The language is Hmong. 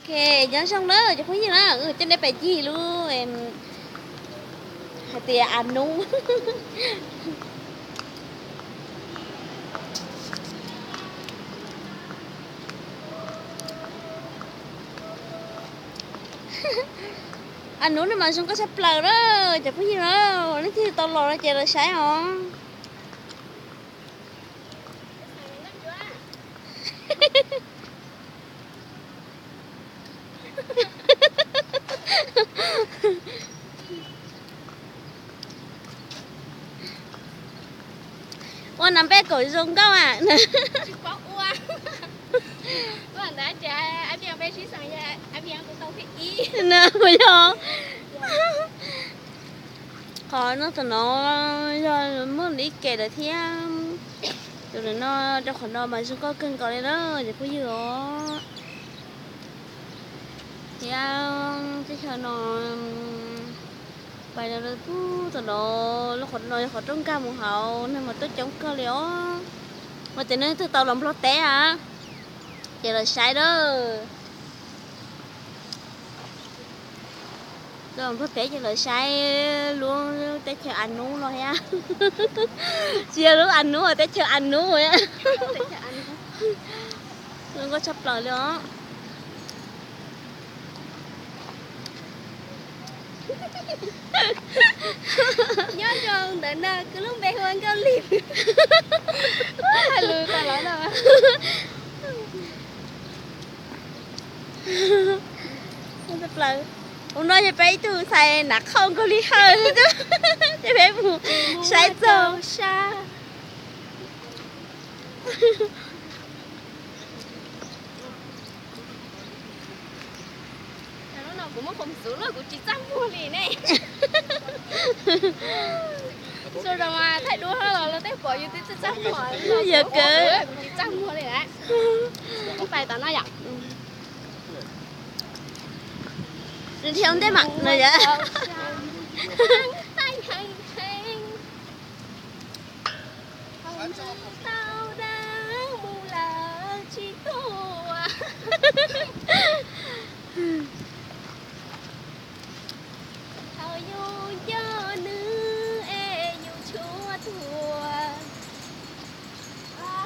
Ok, nyob zoo na cov phooj ywg na, coj nej pais ncig lub hais tias a nub. A nub no mas zoo nkauj tshaj plaws na cov phooj ywg na, leej twg tau los no ces los saib os. Ua nas npej kom zoo nkauj a. Yog. Qhov no tom no yog muaj ib ke lawm thiab. Tus no rau qhov no mas zoo nkauj kawg nkaus li na cov phooj ywg os. Thiab teb chaws no pais pub tom no, lub qhov no yog qhov rooj nkag mus hauv, neeg mas tuaj coob kawg li os. Mas cov neeg twg tau los Nplog teb a, ces los saib lawm. Los Nplog teb ces los saib lub teb chaws a nub no thiab. Tsis yog lub a nub, teb chaws a nub. Zoo nkauj tshaj plaws li os. Nyob zoo ntawm no kuv lub npe hu ua Nkauj Lis. Hais lus tas los no. Ua no yog peb ib tug ntxhais hnav khau Nkauj Lis Hawj, ces peb mus saib txog. Kuv muab qhov xub no kuv tsis txaj muag li ne. Sawv daws mas thaij duab los tej pom yus twb txaj muag, yog kuv tsis txaj muag li. Pais tom no yom. Dhia ntej mam no yom.